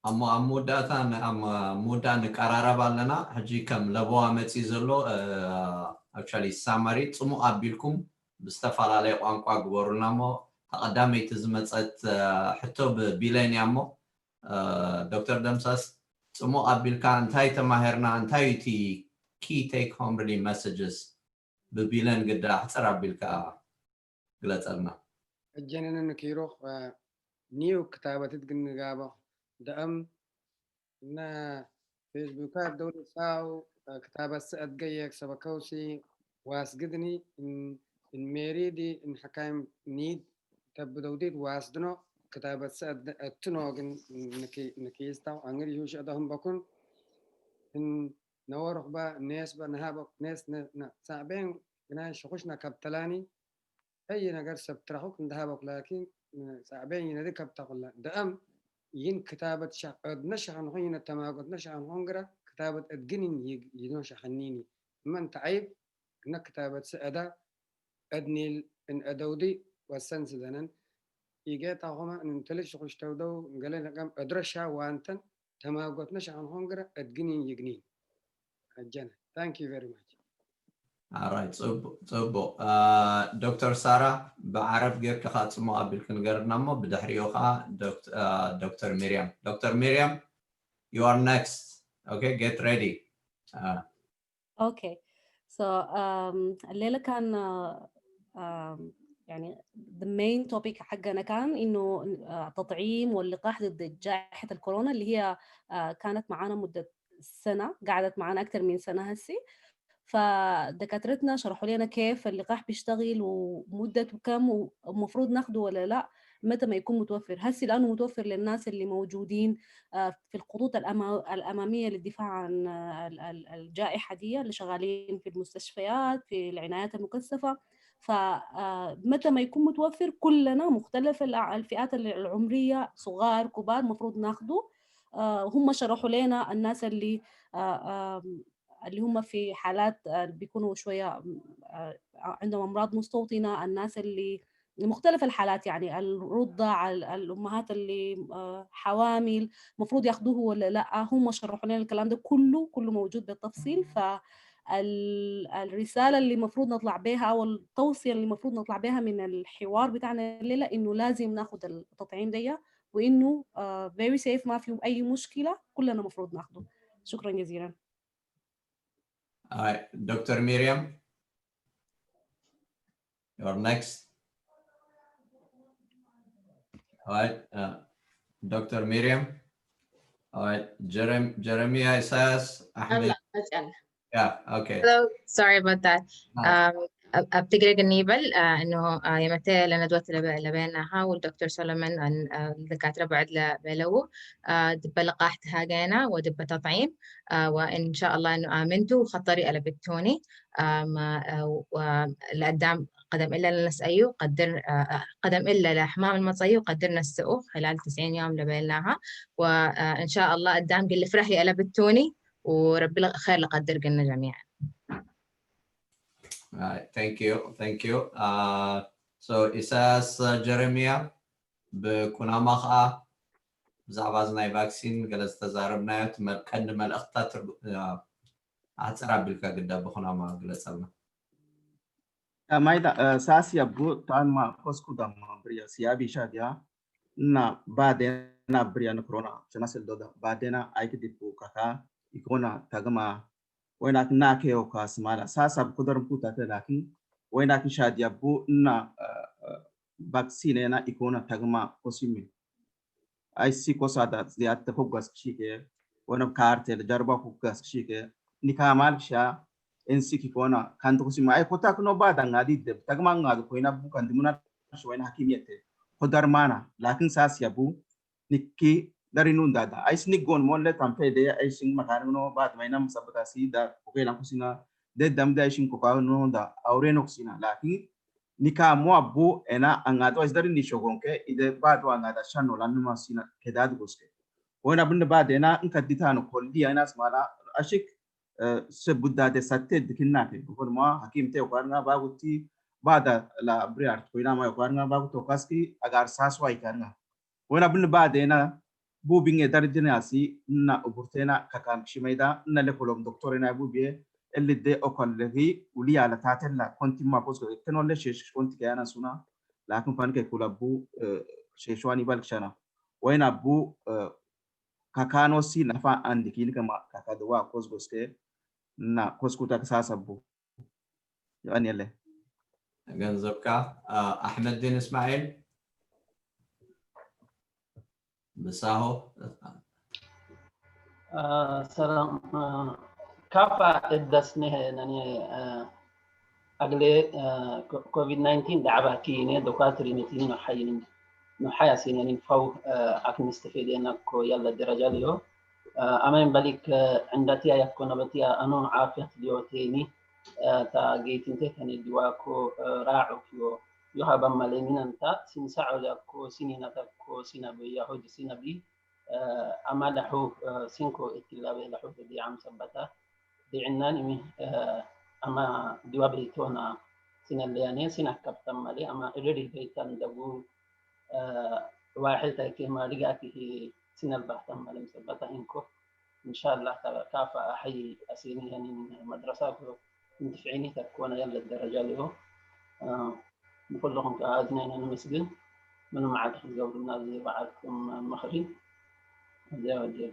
እሞ ኣብ መወዳእታ ን- ኣብ መወዳእ ንቀራረብ ኣለና። ሕጂ ከም ለበዋ መፂ ዘሎ ኣክቹዋሊ ሳማሪ ፅሙቕ ኣቢልኩም ብዝተፈላለየ ቋንቋ ግበሩልና። እሞ ተቐዳመይቲ ዝመፀት ሕቶ ብቢለን እያ። እሞ ዶክተር ደምሳስ ፅሙቕ ኣቢልካ እንታይ ተማሂርና፣ እንታይ እዩ እቲ key take home really messages ብቢለን ግዳ ኣሕፅር ኣቢልካ ግለፀልና። እጀነንን ኪሮኽ ኒው ክታበትት ግንጋበ ደእም እነ ፌስቡካት ደውልፃው ክታበት ስአት ገየክ ሰበከውሲ ዋስግድኒ እንሜሪዲ እንሐካይም ኒድ ተብደውዲድ ዋስድኖ ክታበት ስአት እትኖ ግን ንኪስታው አንግር ይሁሽ እደህም በኩን ነወርኽበ ኔስበ ነሃበ ኔስ ሳዕቤን ግናይ ሽኹሽና ከብተላኒ أي ነገር ሰብ ትረኽብ እንዳሃበኩ ላኪን ሳዕቤን ይነዲ ከብታ ኩላ ደኣም ይን ክታበት ሻ እድነ ሻኸንኹን ይነ ተማጎት ነሻኸንኹን ግራ ክታበት እድግን ይኖ ሻኸኒኒ እመን ተዓይብ እነ ክታበት ስእዳ እድኒል እንእደውዲ ወሰን ስደነን ይጌጣኹመ እንተልሽ ኹሽተውደው ገለ ነቀም እድረሻ ዋንተን ተማጎት ነሻኸንኹን ግራ እድግን ይግኒን ኣጀነ thank you very much ኣራይ ጽቡቅ ጽቡቅ ዶክተር ሳራ ብዓረብ ጌርካ ከዓ ጽሙቅ ኣቢልክ ንገርና እሞ ብድሕሪኡ ከዓ ዶክተር ሚርያም ዶክተር ሚርያም you are next okay get ready okay so um, الليلة كان um, يعني the main topic حقنا كان انه آه، تطعيم واللقاح ضد جائحة الكورونا اللي هي آه، كانت معانا مدة سنة قعدت معانا أكثر من سنة هسي فدكاترتنا شرحوا لنا كيف اللقاح بيشتغل ومدته كم ومفروض ناخده ولا لا متى ما يكون متوفر هسي لأنه متوفر للناس اللي موجودين آه، في الخطوط الأمامية للدفاع عن آه، الجائحة دي اللي شغالين في المستشفيات في العنايات المكثفة فمتى ما يكون متوفر كلنا مختلف الفئات العمرية صغار كبار مفروض ناخده آه، هم شرحوا لنا الناس اللي آه، اللي هم في حالات آه، بيكونوا شوية عندهم أمراض مستوطنة الناس اللي مختلف الحالات يعني الرضع الأمهات اللي حوامل مفروض ياخدوه ولا لا هم شرحوا لنا الكلام ده كله كله موجود بالتفصيل ف الرسالة اللي المفروض نطلع بها أو التوصية اللي المفروض نطلع بها من الحوار بتاعنا الليلة إنه لازم ناخد التطعيم ده وإنه very safe ما فيه أي مشكلة كلنا مفروض ناخده شكرا جزيلا All right, Doctor Miriam, you're next. All right, uh, Doctor Miriam. All right, Jerem Jeremiah Isaias Ahmed. Yeah, okay. Hello, sorry about that. Um, ኣብ ትግረ ግን ይበል እንሆ የመተ ለነድወት ለበናሃ ወልዶክተር ሰሎሞን ዝካትረ ብዕድ ለበለው ድበ ልቃሕ ትሃገና ወድበ ተጥዒም وإن شاء الله إنه آمنتو خطري ألبتوني لقدام قدم إلا لنسأيو قدر قدم إلا لحمام المصيو قدر نسأو خلال تسعين يوم لبيلناها وإن شاء الله قدام قل فرحي ألبتوني وربي خير لقدر قلنا جميعا All right, thank you, thank you. Uh, so ኢሳያስ ጀረሚያ ብኩናማ ከዓ ብዛዕባ እዚ ናይ ቫክሲን ገለ ዝተዛረብናዮ ቀንዲ መልእኽትታት ኣሕፅር ኣቢልካ ግዳ ብኩናማ ግለፀልና። ማይዳ ሳሲ ኣቡ ታንማ ኮስኩ ዳማ ብርያ ሲያቢ ሻድያ እና ባዴና ብርያ ንክሮና ሸናስል ዶዳ ባዴና ኣይክዲቡ ካካ ይኮና ታግማ ወይናክ ናከዮ ካስማላ ሳሳብ ኩደርም ኩታተ ላኪ ወይናክ ሻድያ ቡ እና ቫክሲን ና ኢኮና ታግማ ኮሲሚ ኣይሲ ኮሳዳ ዝያተ ኩጋስ ክሺከ ወነብ ካርቴል ጀርባ ኩጋስ ክሺከ ኒካማል ክሻ እንሲ ኪኮና ካንት ኩሲማ ኣይ ኮታ ክኖ ባዳ ጋዲ ደብ ታግማ ጋዲ ኮይና ቡ ካንት ሙና ወይና ሐኪም የተ ኮደርማና ላኪን ሳስ ያቡ ኒኪ ደሪኑ እንዳዳ ኣይስ ኒጎን ሞለ ታምፈ ደ ኣይሽን መካርኖ ባድ ማይና መሰበታሲ ዳ ኮኬላ ኩሲና ደዳም ደ ኣይሽን ኮካኖ ዳ ኣውሬኖ ኩሲና ላኪን ኒካ ሞ ኣቡ ኤና ኣንጋዶ ኣይስ ደሪኒ ሸጎንከ ኢደ ባዶ ኣንጋዳ ሻኖ ላንማ ሲና ከዳድ ጎስከ ወይና ብን ባድ ኤና እንከዲታኖ ኮልዲ ኣይናስ ማላ ኣሽክ ስቡዳደ ሳቴ ድክናከ ብኮልማ ሐኪምተ ኮርና ባጉቲ ባዳ ላ ብሪያርት ኮይና ማይ ኮርና ባጉ ቶካስኪ ኣጋር ሳስዋ ይካርና ወይና ብን ባድ ኤና ቡብኘ ዳርጅነ ኣሲ እና ኡቡርቴና ካካን ክሽመይዳ እነ ለኮሎም ዶክቶሬና ቡብየ እልደ ኦኮለቪ ውልያ ለታተላ ኮንቲማ ኮስኮ እክኖለ ሸሽ ኮንቲ ከያና ሱና ላክን ፋንከ ኩላ ቡ ሸሽዋን ይባል ክሻና ወይና ቡ ካካኖሲ ነፋ ኣንድ ኪን ከማ ካካድዋ ኮስጎስከ እና ኮስኩታ ክሳሰቡ ይቐንየለ ገንዘብካ ኣሕመድን እስማኤል ብሳሆ ሰላም ካፋ እደስኔ ነኔ ኣግሌ ኮቪድ ናይንቲን ዳዕባ ኪኔ ዶኳትሪ ነቲኒ ንሓይን ንሓያ ሲነኒ ፈው ኣክሚስተ ፌዴና ኮ ያለ ደረጃ ልዮ ኣመን በሊክ ዕንዳትያ ያኮ ነበትያ ኣኖ ዓፍያት ልዮ ቴኒ ታ ጌትንቴ ከኔ ድዋኮ ራዑ ክዮ ዮሃ በመሌኒና እንታ ሲንሳዖ ሊያኮ ሲኒና ተኮ ሲና በያሆ ጅሲና ቢ ኣማ ዳሑ ሲንኮ እትላበ ዳሑ ዲዓም ሰበታ ዲዕናን ሚ ኣማ ዲዋ በይቶና ሲነለያኔ ሲና ከብተመሌ ኣማ እልል በይታን ደጉ ዋሕል ታይኬማ ሊጋቲ ሲነልባህተመሌ ምሰበታ ኢንኮ እንሻላ ካፋ ኣሐይ ኣሲኒ ያኒ መድረሳ እንትፍዒኒ ተኮነ ያለ ደረጃ ሊሆ ንኩልኹም ከዓ ኣዝናይና ነመስግን ምንም መዓልቲ ክትገብሩና ኣብዚ በዓልኩም ምኽሪ እዚያ ወዲሉ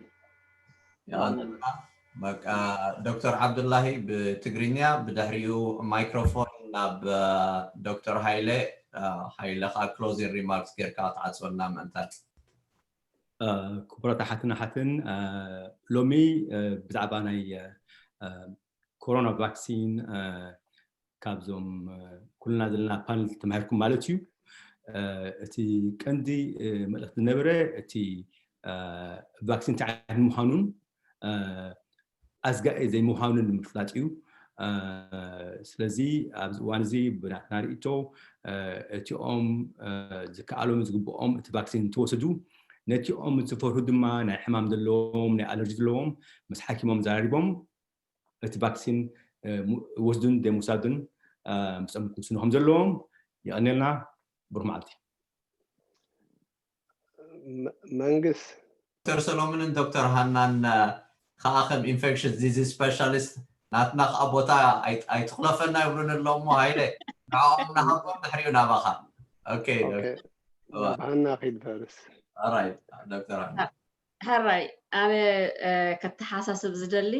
በቃ ዶክተር ዓብዱላሂ ብትግርኛ ብድሕሪኡ ማይክሮፎን ናብ ዶክተር ሃይለ ሃይለ ከዓ closing remarks ጌርካ ትዓፅወልና ምእንታን ክቡራት ኣሓትን ኣሓትን ሎሚ ብዛዕባ ናይ ኮሮና ቫክሲን ካብዞም ኩልና ዘለና ፓነል ተማሂርኩም ማለት እዩ እቲ ቀንዲ መልእክቲ ዝነበረ እቲ ቫክሲን እንታይ ዓይነት ምዃኑን ኣዝጋኢ ዘይምዃኑን ንምፍላጥ እዩ ስለዚ ኣብዚ እዋን እዚ ብናትና ርእቶ እቲኦም ዝከኣሎም ዝግብኦም እቲ ቫክሲን እንትወስዱ ነቲኦም ዝፈርሁ ድማ ናይ ሕማም ዘለዎም ናይ ኣለርጂ ዘለዎም ምስ ሓኪሞም ዘራሪቦም እቲ ቫክሲን ወስዱን ደምውሳዱን ምስኦም ክውስኑ ከም ዘለዎም የቐንየልና ብሩህ መዓልቲ መንግስት ዶክተር ሰሎሞንን ዶክተር ሃናን ከዓ ከም ኢንፌክሽን ዲዚዝ ስፔሻሊስት ናትና ከዓ ቦታ ኣይትክለፈና ይብሉን ኣለዉ እሞ ሃይለ ንዕኦም ናሃቦም ድሕሪኡ ናባኻ ሃና ኪድ ፈርስ ዶክተር ሃና ሕራይ ኣነ ከተሓሳስብ ዝደሊ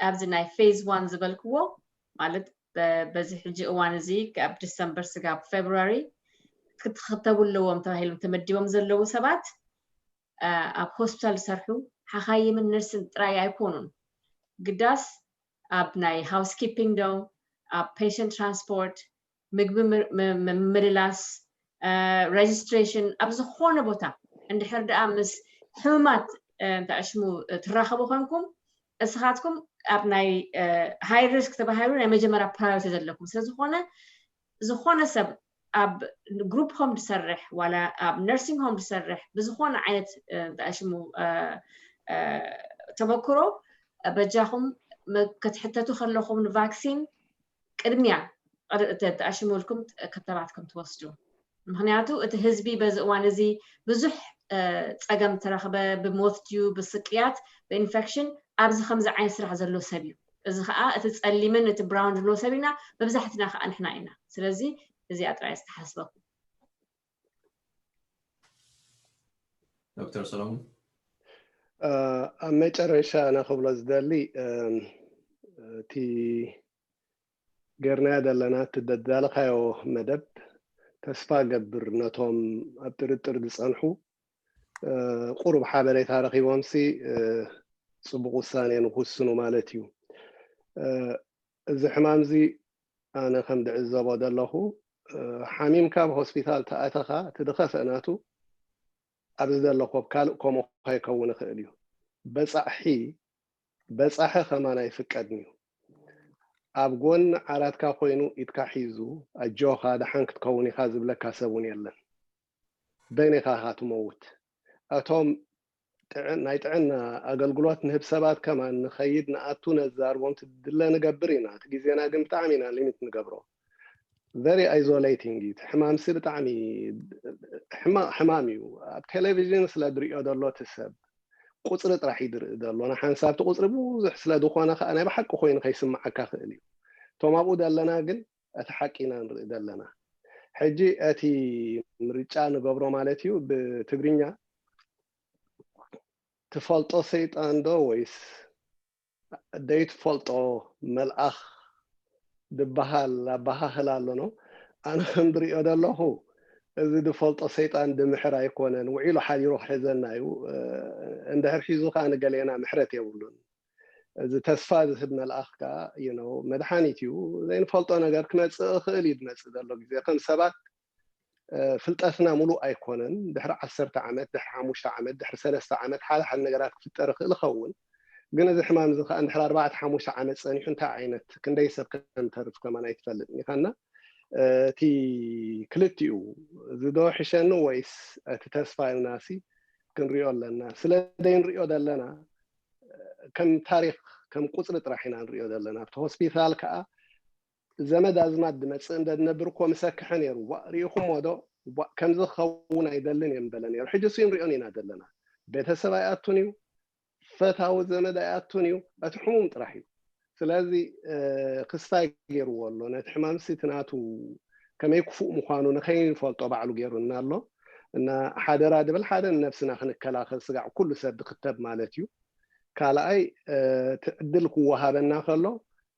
ኣብዚ ናይ ፌዝ ዋን ዝበልክዎ ማለት በዚ ሕጂ እዋን እዚ ኣብ ዲሰምበር ስጋብ ፌብሩዋሪ ክትኽተቡ ኣለዎም ተባሂሎም ተመዲቦም ዘለዉ ሰባት ኣብ ሆስፒታል ዝሰርሑ ሓኻይምን ነርስን ጥራይ ኣይኮኑን ግዳስ ኣብ ናይ ሃውስኪፒንግ ዶ ኣብ ፔሽንት ትራንስፖርት ምግቢ ምምልላስ ሬጅስትሬሽን ኣብ ዝኾነ ቦታ እንድሕር ደኣ ምስ ሕሙማት እንተዕሽሙ ትራኸቡ ኮንኩም እስኻትኩም ኣብ ናይ ሃይ ሪስክ ተባሂሉ ናይ መጀመርያ ፕራዮሪቲ ዘለኩም ስለዝኾነ ዝኾነ ሰብ ኣብ ግሩፕ ሆም ዝሰርሕ ዋላ ኣብ ነርሲንግ ሆም ዝሰርሕ ብዝኾነ ዓይነት እንተዕሽሙ ተመክሮ በጃኹም ክትሕተቱ ከለኹም ንቫክሲን ቅድሚያ ተኣሽምልኩም ከተባትኩም ትወስዱ ምክንያቱ እቲ ህዝቢ በዚ እዋን እዚ ብዙሕ ፀገም ተረክበ ብሞት ድዩ ብስቅያት ብኢንፌክሽን ኣብዚ ከምዚ ዓይነት ስራሕ ዘሎ ሰብ እዩ እዚ ከዓ እቲ ፀሊምን እቲ ብራውን ዝብሎ ሰብ ኢና መብዛሕትና ከዓ ንሕና ኢና ስለዚ እዚኣ ጥራይ ዝተሓስበኩም ዶክተር ሰሎሞን ኣብ መጨረሻ ኣነ ክብሎ ዝደሊ እቲ ገርናዮ ዘለና እቲ ደዳለካዮ መደብ ተስፋ ገብር ነቶም ኣብ ጥርጥር ዝፀንሑ ቁሩብ ሓበሬታ ረኪቦምሲ ፅቡቅ ውሳኔ ንክውስኑ ማለት እዩ እዚ ሕማም እዚ ኣነ ከም ዝዕዘቦ ዘለኹ ሓሚምካ ኣብ ሆስፒታል ተኣተኻ እቲ ዝኸፍአ ናቱ ኣብዚ ዘለኹ ኣብ ካልእ ከምኡ ከይከውን ይኽእል እዩ በፃሒ በፃሒ ከማን ኣይፍቀድን እዩ ኣብ ጎኒ ዓራትካ ኮይኑ ኢድካ ሒዙ ኣጆኻ ደሓን ክትከውን ኢኻ ዝብለካ ሰብ እውን የለን በይንኻ ኢኻ ትመውት እቶም ናይ ጥዕና ኣገልግሎት ንህብ ሰባት ከማን ንኸይድ ንኣቱ ነዛርቦም ትድለ ንገብር ኢና እቲ ግዜና ግን ብጣዕሚ ኢና ሊሚት ንገብሮ very isolating እዩ። እቲ ሕማምሲ ብጣዕሚ ሕማ- ሕማም እዩ። ኣብ ቴሌቪዥን ስለ ዝሪኦ ዘሎ እቲ ሰብ ቁፅሪ ጥራሕ እዩ ዝርኢ ዘሎ። ንሓንሳብ እቲ ቁፅሪ ብዙሕ ስለ ዝኾነ ከዓ ናይ ብሓቂ ኮይኑ ከይስምዓካ ክእል እዩ። እቶም ኣብኡ ዘለና ግን እቲ ሓቂ ኢና ንርኢ ዘለና። ሕጂ እቲ ምርጫ ንገብሮ ማለት እዩ ብትግርኛ ትፈልጦ ሰይጣን ዶ ወይስ ዘይትፈልጦ መልኣኽ ዝበሃል ኣበሃህላ ኣሎ ነው። ኣነ ከም ዝሪኦ ዘለኹ እዚ ዝፈልጦ ሰይጣን ድምሕር ኣይኮነን፣ ውዒሉ ሓዲሩ ክሕዘና እዩ። እንድሕር ሒዙ ከዓ ንገሌና ምሕረት የብሉን። እዚ ተስፋ ዝህብ መልኣኽ ከዓ you know መድሓኒት እዩ። ዘይንፈልጦ ነገር ክመፅእ ይኽእል እዩ ዝመፅእ ዘሎ ግዜ ከም ሰባት ፍልጠትና ሙሉእ ኣይኮነን። ድሕሪ ዓሰርተ ዓመት፣ ድሕሪ ሓሙሽተ ዓመት፣ ድሕሪ ሰለስተ ዓመት ሓደ ሓደ ነገራት ክፍጠር ይኽእል ይኸውን። ግን እዚ ሕማም እዚ ከዓ ድሕሪ ኣርባዕተ ሓሙሽተ ዓመት ፀኒሑ እንታይ ዓይነት ክንደይ ሰብ ከም ተርፍ ከማን ኣይትፈልጥን ኢኻና። እቲ ክልቲኡ እዚ ዶ ሕሸኒ ወይስ እቲ ተስፋ ኢልናሲ ክንሪኦ ኣለና። ስለ ዘይንሪኦ ዘለና ከም ታሪክ ከም ቁፅሪ ጥራሕ ኢና ንሪኦ ዘለና። ኣብቲ ሆስፒታል ከዓ ዘመድ ኣዝማድ ድመፅእ እንደ ድነብር እኮ ምሰክሐ ነይሩ። ዋ ሪኢኹሞ ዶ? ዋ ከምዚ ክኸውን ኣይደልን እየ ምበለ ነይሩ። ሕጂ ሲ ንሪኦን ኢና ዘለና። ቤተሰብ ኣይኣቱን እዩ፣ ፈታዊ ዘመድ ኣይኣቱን እዩ። እቲ ሕሙም ጥራሕ እዩ። ስለዚ ክስታይ ገይርዎ ኣሎ። ነቲ ሕማምሲ እቲ ናቱ ከመይ ክፉእ ምዃኑ ንኸይንፈልጦ ባዕሉ ገይሩና ኣሎ። እና ሓደራ ድብል ሓደ ንነብስና ክንከላኸል ስጋዕ ኩሉ ሰብ ድክተብ ማለት እዩ። ካልኣይ እቲ ዕድል ክወሃበና ከሎ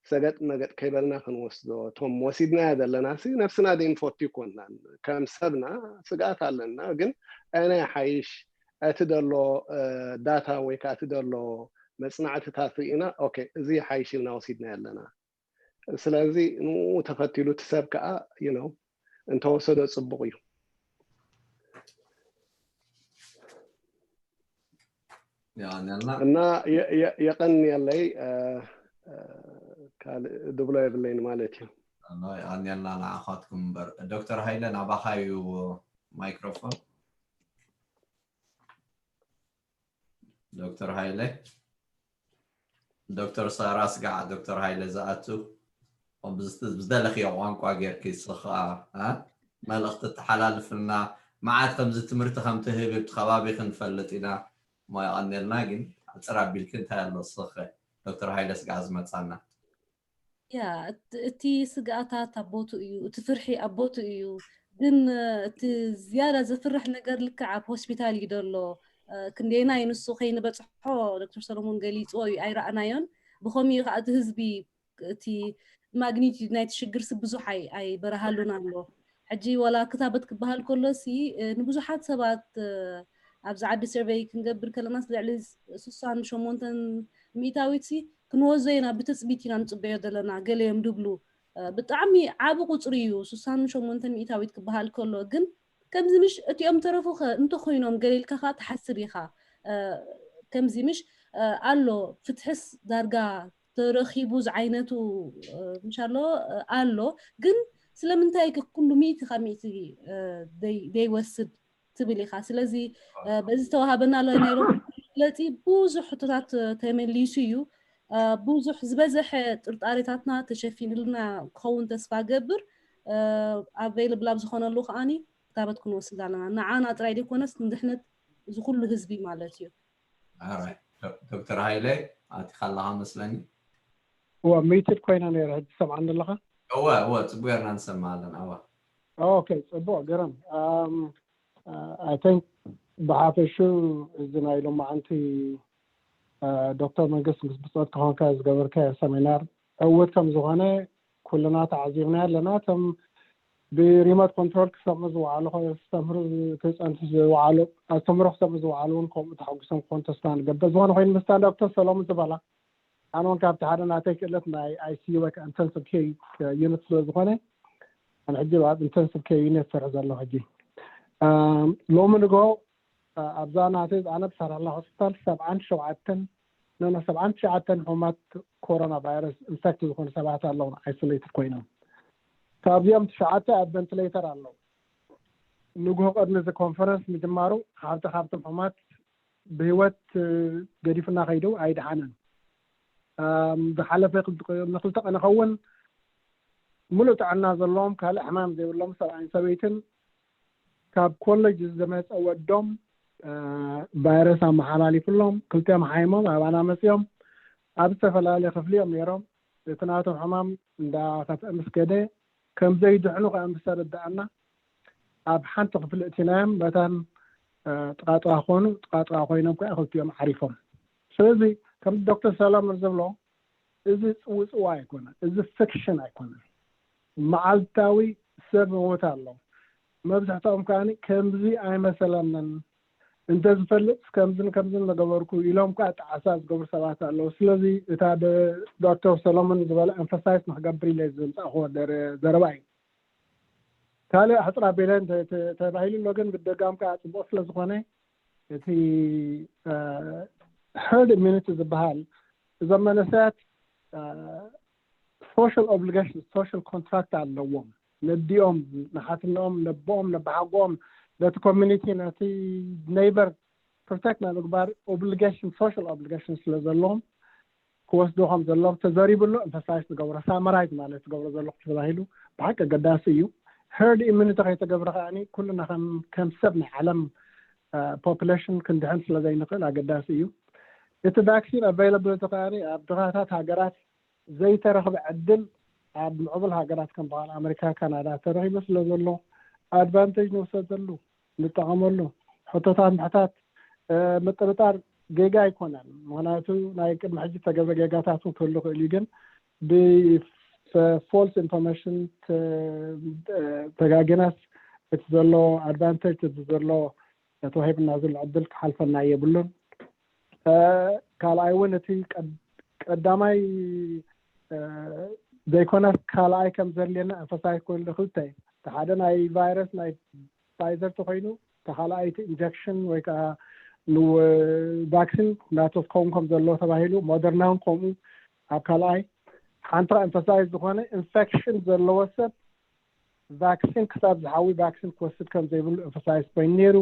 ሰገጥ መገጥ ከይበልና ክንወስዶ። እቶም ወሲድናዮ ዘለና ሲ ነብስና ዘይንፈቱ ይኮንናን። ከም ሰብና ስግኣት ኣለና፣ ግን ኣነ ሓይሽ እቲ ደሎ ዳታ ወይ ከዓ እቲ ደሎ መፅናዕትታት ርኢና ኦኬ እዚ ሓይሽ ኢልና ወሲድናዮ ኣለና። ስለዚ ንኡ ተኸቲሉ እቲ ሰብ ከዓ you know እንተወሰዶ ፅቡቕ እዩ። የቐንየልና። እና የቐንየለይ ካልእ ድብሎ የብለይን ማለት እዩ። የቐንየልና ንዓኻትኩም እምበር። ዶክተር ሃይለ ናባኻ እዩ ማይክሮፎን። ዶክተር ሃይለ፣ ዶክተር ሳራ ስጋዕ ዶክተር ሃይለ ዝኣቱ ብዝደለኽዮ ቋንቋ ጌርኪ ስኻ መልእኽቲ ተሓላልፍልና። መዓት ከምዚ ትምህርቲ ከም ትህብ ኣብቲ ከባቢ ክንፈልጥ ኢና። እሞ የቐንየልና። ግን ኣፅር ኣቢልኪ እንታይ ኣሎ ስኸ ዶክተር ሃይለ ስጋዕ ዝመፃና? ያ እቲ ስግኣታት ኣብ ቦቱ እዩ፣ እቲ ፍርሒ ኣብ ቦቱ እዩ። ግን እቲ ዝያዳ ዘፍርሕ ነገር ልክዕ ኣብ ሆስፒታል እዩ ዘሎ። ክንደየናይ ንሱ ከይንበፅሖ ዶክተር ሰሎሞን ገሊፅዎ እዩ፣ ኣይረኣናዮን። ብኸምኡ ከዓ እቲ ህዝቢ እቲ ማግኒቲዩድ ናይቲ ሽግር ሲ ብዙሕ ኣይበረሃሉን ኣሎ። ሕጂ ዋላ ክታበት ክበሃል ከሎ ሲ ንብዙሓት ሰባት ኣብዚ ዓዲ ሰርቨይ ክንገብር ከለና ልዕሊ ስሳን ሸሞንተን ሚእታዊት ሲ ክንወዞ ኢና ብትፅቢት ኢና ንፅበዮ ዘለና ገለ እዮም ድብሉ። ብጣዕሚ ዓቢ ቁፅሪ እዩ ስሳን ሸሞንተን ሚእታዊት ክበሃል ከሎ፣ ግን ከምዚ ምሽ እቲኦም ተረፉ ከ እንተኮይኖም ገለ ኢልካ ከዓ ትሓስብ ኢኻ። ከምዚ ምሽ ኣሎ ፍትሕስ ዳርጋ ተረኺቡ ዝዓይነቱ ምሽ ኣሎ ኣሎ፣ ግን ስለምንታይ ከ ኩሉ ሚእቲ ካብ ሚእቲ ዘይወስድ ትብል ኢኻ። ስለዚ በዚ ዝተዋሃበና ኣሎ ናይ ሎሚ መግለፂ ብዙሕ ሕቶታት ተመሊሱ እዩ። ብዙሕ ዝበዘሐ ጥርጣሬታትና ተሸፊንልና ክኸውን ተስፋ ገብር። ኣቬይለብል ኣብ ዝኾነሉ ከዓኒ ክታበት ክንወስድ ኣለና። ንዓና ጥራይ ዘይኮነስ ንድሕነት እዚ ኩሉ ህዝቢ ማለት እዩ። ዶክተር ሃይለ ኣቲኻ ኣለኻ መስለኒ። እወ ሚትድ ኮይና ነይረ። ሕጂ ትሰምዓኒ ኣለኻ? እወ እወ፣ ፅቡቅ ጌርና ንሰምዕ ኣለና። እወ ኦኬ፣ ፅቡቅ ገረም። I think ብሓፈሹ እዚ ናይ ሎማዓንቲ ዶክተር መንግስት ምስ ብፆት ክኾንካ ዝገበርካዮ ሰሚናር ዕውት ከም ዝኾነ ኩልና ተዓዚብና ኣለና። እቶም ብሪሞት ኮንትሮል ክሰምዑ ዝወዓሉ፣ ክሰምሩ ክፀንቱ ዝወዓሉ፣ ኣስተምሮ ክሰምዑ ዝወዓሉ እውን ከምኡ ተሓጉሶም ክኾኑ ተስፋ ንገብር። ዝኾነ ኮይኑ ምስታ ዶክተር ሰሎሙን ዝበላ ኣነ እውን ካብቲ ሓደ ናተይ ክእለት ናይ ICU ወይ ከዓ intensive care unit ስለ ዝኾነ ኣነ ሕጂ ኣብ intensive care unit ይሰርሕ ዘለኹ። ሕጂ ሎሚ ንግሆ ኣብዛ ናተይ ዝኣነ ብሰራላ ሆስፒታል ሰብዓን ሸውዓተን ኖ ኖ ሰብዓን ትሽዓተን ሕሙማት ኮሮና ቫይረስ ኢንፌክት ዝኾኑ ሰባት ኣለዉ፣ ኣይሶሌትድ ኮይኖም። ካብዚኦም ትሽዓተ ኣብ ቨንቲሌተር ኣለዉ። ንግሆ ቅድሚ እዚ ኮንፈረንስ ምጅማሩ ሓንቲ ካብቶም ሕሙማት ብህይወት ገዲፉና ከይዱ ኣይደሓነን። ዝሓለፈ ንክልተ ቀን ኸውን ሙሉእ ጥዕና ዘለዎም፣ ካልእ ሕማም ዘይብሎም ሰብኣይን ሰበይትን፣ ካብ ኮሌጅ ዝመፀ ወዶም ቫይረስ ኣመሓላሊፍሎም፣ ክልቲኦም ሓይሞም ኣባና መፂኦም ኣብ ዝተፈላለየ ክፍሊ እዮም ነይሮም። እቲ ናቶም ሕማም እንዳኸፍአ ምስ ከደ፣ ከም ዘይድሕኑ ከዓ ምስ ተረዳእና፣ ኣብ ሓንቲ ክፍሊ እቲናዮም። መታን ጥቓጥቓ ኮኑ፣ ጥቓጥቓ ኮይኖም ከዓ ክልቲኦም ዓሪፎም። ስለዚ ከምዚ ዶክተር ሰሎሞን ዝብሎ፣ እዚ ፅውፅዋ ኣይኮነን፣ እዚ ፊክሽን ኣይኮነን። መዓልታዊ ሰብ ሞት ኣሎ። መብዛሕትኦም ከዓ ከምዚ ኣይመሰለንን፣ እንተዝፈልጥ ከምዝን ከምዝን መገበርኩ ኢሎም ከዓ ጣዕሳ ዝገብሩ ሰባት ኣለዉ። ስለዚ እታ ዶክተር ሰሎሞን ዝበለ ኤምፋሳይዝ ንክገብር ኢለ ዘምፃእክዎ ዘረባ እዩ። ካልእ ኣሕፅር ኣቢለ ተባሂሉ ኣሎ፣ ግን ብደጋም ከዓ ፅቡቅ ስለዝኮነ፣ እቲ ሄርድ ኢሚዩኒቲ ዝበሃል፣ እዞም መንእሰያት ሶሻል ኦብሊጌሽን፣ ሶሻል ኮንትራክት ኣለዎም። ነዲኦም፣ ንሓትንኦም፣ ነቦኦም፣ ነባሓጎኦም፣ ነቲ ኮሚኒቲ፣ ነቲ ኔይበር ፕሮቴክት ናይ ምግባር ኦብሊጌሽን፣ ሶሻል ኦብሊጌሽን ስለዘለዎም፣ ክወስዱ ከም ዘለዎም ተዘሪቡ ኣሎ። ኤምፋሳይዝ ትገብሮ፣ ሳመራይዝ ማለት ትገብሮ ዘለኹ ተባሂሉ፣ ብሓቂ ኣገዳሲ እዩ። ሄርድ ኢሚዩኒቲ ከይተገብረ ከዓኒ ኩልና ከም ከም ሰብ ናይ ዓለም ፖፕሌሽን ክንድሕን ስለዘይንኽእል ኣገዳሲ እዩ። እቲ ቫክሲን ኣቫይላብሊቲ ከዓኒ ኣብ ድኻታት ሃገራት ዘይተረኽበ ዕድል ኣብ ምዕቡል ሃገራት ከም በዓል ኣመሪካ፣ ካናዳ ተረኺቡ ስለ ዘሎ፣ ኣድቫንቴጅ ንውሰደሉ፣ ንጠቐመሉ። ሕቶታት ምሕታት፣ ምጥርጣር ጌጋ ኣይኮነን። ምክንያቱ ናይ ቅድሚ ሕጂ ተገብረ ጌጋታት እውን ክህሉ ይኽእል እዩ። ግን ብፎልስ ኢንፎርሜሽን ተጋጊናስ፣ እቲ ዘሎ ኣድቫንቴጅ፣ እቲ ዘሎ ተዋሂብና ዘሎ ዕድል ክሓልፈና የብሉን። ካልኣይ እውን እቲ ቀዳማይ ዘይኮነስ ካልኣይ ከም ዘድልየና ኤምፋሳይዝ ኮይኑ፣ ክልተ፣ እቲ ሓደ ናይ ቫይረስ ናይ ፋይዘር ተኮይኑ፣ እቲ ካልኣይ እቲ ኢንጀክሽን ወይ ከዓ ቫክሲን ናቶ ክኸውን ከም ዘለዎ ተባሂሉ፣ ሞደርና እውን ከምኡ ኣብ ካልኣይ። ሓንቲ ኤምፋሳይዝ ዝኾነ፣ ኢንፌክሽን ዘለዎ ሰብ ቫክሲን ክሳብ ዝሓዊ ቫክሲን ክወስድ ከም ዘይብሉ ኤምፋሳይዝ ኮይኑ ነይሩ።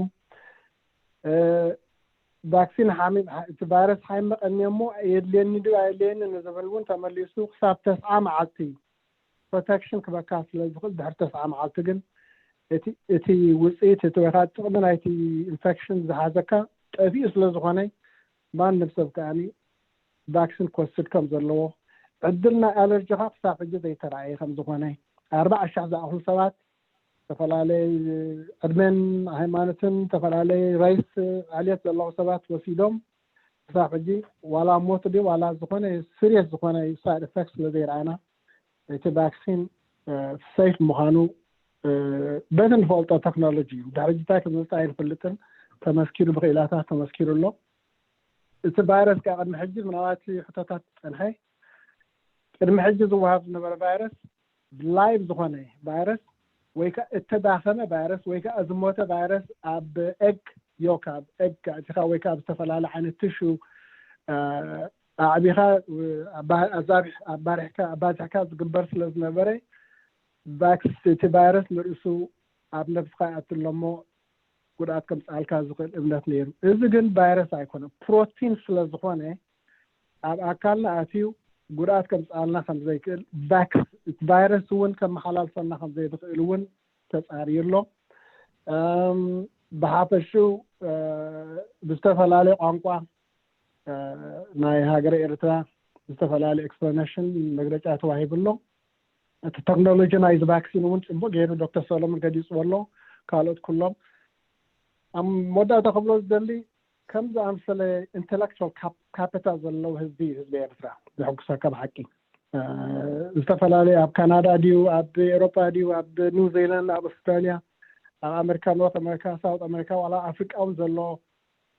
ቫክሲን ሓሚም፣ እቲ ቫይረስ ሓሚመ ቀንየ እሞ የድልየኒ ድዩ ኣየድልየኒ ንዝብል እውን ተመሊሱ ክሳብ ተስዓ መዓልቲ ፕሮቴክሽን ክበካ ስለ ዝኽእል፣ ድሕሪ ተስዓ መዓልቲ ግን እቲ ውፅኢት እቲ ወይ ከዓ ጥቕሚ ናይቲ ኢንፌክሽን ዝሓዘካ ጠፊኡ ስለ ዝኾነ፣ ማንም ሰብ ከዓኒ ቫክሲን ክወስድ ከም ዘለዎ፣ ዕድል ናይ ኣለርጂ ከዓ ክሳብ ሕጂ ዘይተረኣየ ከም ዝኾነ፣ ኣርባዓ ሺሕ ዝኣኽሉ ሰባት ዝተፈላለየ ዕድመን ሃይማኖትን ዝተፈላለየ ሬስ ዕልየት ዘለዉ ሰባት ወሲዶም፣ ክሳብ ሕጂ ዋላ ሞት ድዩ ዋላ ዝኾነ ሲሪየስ ዝኾነ ሳይድ ኢፌክት ስለ ዘይረኣና፣ እቲ ቫክሲን ሴፍ ምዃኑ በቲ ንፈልጦ ቴክኖሎጂ እዩ። ድሕሪ ሕጂ እንታይ ከም ዝመፅእ ኣይንፈልጥን። ተመስኪሩ፣ ብክኢላታት ተመስኪሩ ኣሎ። እቲ ቫይረስ ከዓ ቅድሚ ሕጂ ምናልባት ሕቶታት ዝፀንሐ፣ ቅድሚ ሕጂ ዝወሃብ ዝነበረ ቫይረስ ላይቭ ዝኾነ ቫይረስ ወይ ከዓ እተዳኸመ ቫይረስ ወይ ከዓ ዝሞተ ቫይረስ ኣብ ኤግ ዮክ፣ ኣብ ኤግ ኣእቲኻ ወይ ከዓ ኣብ ዝተፈላለየ ዓይነት ቲሹ ኣዕቢኻ ኣባሪሕካ ኣባዝሕካ ዝግበር ስለ ዝነበረ፣ ቫክስ እቲ ቫይረስ ንርእሱ ኣብ ነብስኻ ይኣቱ ኣሎ እሞ ጉድኣት ከምፅኣልካ ዝኽእል እምነት ነይሩ። እዚ ግን ቫይረስ ኣይኮነን፣ ፕሮቲን ስለ ዝኾነ ኣብ ኣካልና ኣትዩ ጉድኣት ከምፅኣልና ከም ዘይክእል፣ ቫክስ ቫይረስ እውን ከመሓላልፈና ከም ዘይኽእል እውን ተፃርዩ ኣሎ። ብሓፈሽኡ ብዝተፈላለየ ቋንቋ ናይ ሃገረ ኤርትራ ዝተፈላለዩ ኤክስፕላኔሽን መግለጫ ተዋሂቡ ኣሎ። እቲ ቴክኖሎጂ ናይዚ ቫክሲን እውን ፅቡቅ ገይሩ ዶክተር ሰሎሞን ገሊፅዎ ኣሎ፣ ካልኦት ኩሎም። ኣብ መወዳእታ ክብሎ ዝደሊ፣ ከም ዝኣምሰለ ኢንተሌክቹዋል ካፒታል ዘለዎ ህዝቢ እዩ ህዝቢ ኤርትራ። ዘሐጉሰካ ብሓቂ። ዝተፈላለዩ ኣብ ካናዳ ድዩ፣ ኣብ ኤውሮጳ ድዩ፣ ኣብ ኒውዚላንድ፣ ኣብ ኣውስትራሊያ፣ ኣብ ኣሜሪካ፣ ኖርት ኣሜሪካ፣ ሳውት ኣሜሪካ፣ ዋላ ኣፍሪቃ እውን ዘሎ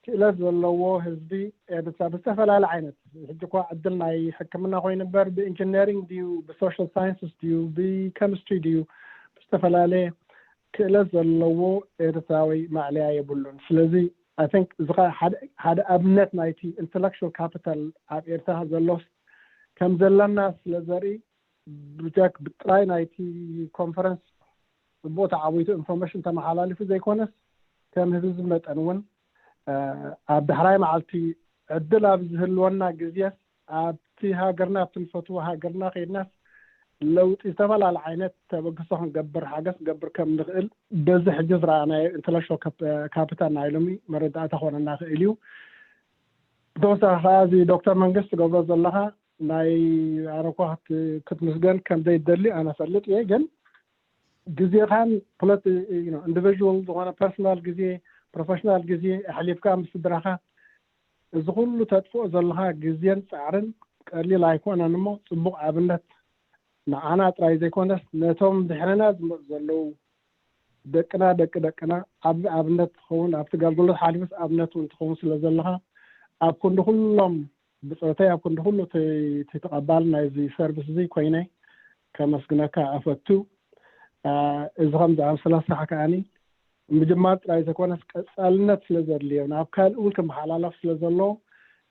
ክእለት ዘለዎ ህዝቢ ኤርትራ ብዝተፈላለየ ዓይነት፣ ሕጂ እኳ ዕድል ናይ ሕክምና ኮይኑ እምበር፣ ብኢንጂነሪንግ ድዩ፣ ብሶሻል ሳይንስስ ድዩ፣ ብኬሚስትሪ ድዩ፣ ብዝተፈላለየ ክእለት ዘለዎ ኤርትራዊ ማዕለያ የብሉን። ስለዚ ኣይ ቲንክ እዚ ሓደ ኣብነት ናይቲ ኢንተሌክቹዋል ካፒታል ኣብ ኤርትራ ዘሎስ ከም ዘለና ስለ ዘርኢ፣ ብጃክ ብጥራይ ናይቲ ኮንፈረንስ ጽቡቅ ተዓዊቱ ኢንፎርሜሽን ተመሓላሊፉ ዘይኮነስ፣ ከም ህዝቢ መጠን እውን ኣብ ዳሕራይ መዓልቲ ዕድል ኣብ ዝህልወና ግዜስ ኣብቲ ሃገርና፣ ኣብቲ ንፈትዎ ሃገርና ከይድናስ ለውጢ ዝተፈላለለ ዓይነት ተበግሶ ክንገብር ሓገዝ ክንገብር ከም ንኽእል በዚ ሕጂ ዝረኣናዮ ኢንተለክቹዋል ካፒታል ናይ ሎሚ መረዳእታ ክኾነና ክእል እዩ። ብተወሳኺ ከዓ እዚ ዶክተር መንግስት ትገብሮ ዘለኻ ናይ ኣረኳ ክትምስገን ከም ዘይደሊ ኣነ ፈልጥ እየ። ግን ግዜኻን ፖለቲ ኢንዲቪዥዋል ዝኾነ ፐርሶናል ግዜ፣ ፕሮፌሽናል ግዜ ኣሕሊፍካ ምስ ስድራኻ እዚ ኩሉ ተጥፍኦ ዘለኻ ግዜን ፃዕርን ቀሊል ኣይኮነን እሞ ፅቡቕ ኣብነት ንዓና ጥራይ ዘይኮነስ ነቶም ድሕርና ዝመፁ ዘለዉ ደቅና ደቂ ደቅና ዓቢ ኣብነት ትኸውን ኣብቲ ገልግሎት ሓሊፍስ ኣብነት እውን ትኸውን ስለ ዘለኻ ኣብ ክንዲ ኩሎም ብፆተይ ኣብ ክንዲ ኩሉ እቲ ተቐባል ናይዚ ሰርቪስ እዚ ኮይነ ከመስግነካ እፈቱ። እዚ ከም ዝኣምሰለ ስራሕ ከዓኒ ምጅማር ጥራይ ዘይኮነስ ቀፃልነት ስለ ዘድልዮ ናብ ካልእ እውን ክመሓላለፍ ስለ ዘለዎ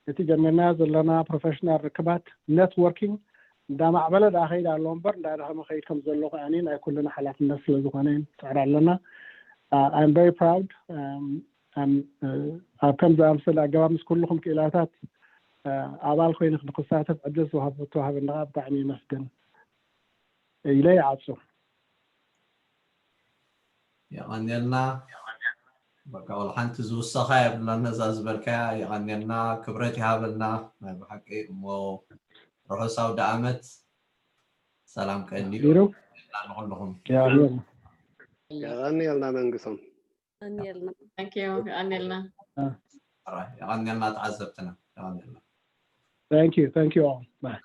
እቲ ጀሚርናዮ ዘለና ፕሮፌሽናል ርክባት ኔትወርኪንግ እንዳማዕበለ ዳ ከይድ ኣሎ እምበር እንዳደኸመ ከይድ ከም ዘሎ ከዓኒ ናይ ኩልና ሓላፍነት ስለ ዝኾነ ንፅዕር ኣለና። I'm very proud ኣብ ከም ዝኣምሰለ ኣገባብ ምስ ኩልኹም ክኢላታት ኣባል ኮይነ ንክሳተፍ ዕድል ዝተዋሃበኒ ከዓ ብጣዕሚ ይመስገን ኢለ ይዓፁ። የቐንየልና። በቃ ወላ ሓንቲ ዝውሰኻ የብልና ነዛ ዝበልካያ። የቐንየልና፣ ክብረት ይሃበልና ናይ ብሓቂ። እሞ ርሑስ ኣውደ ዓመት፣ ሰላም ቀንዩ ንኹልኹም። የቐንየልና። የቐንየልና መንግሶም። የቐንየልና። የቐንየልና ተዓዘብትና፣ የቐንየልና። Thank you. Thank you all. Bye.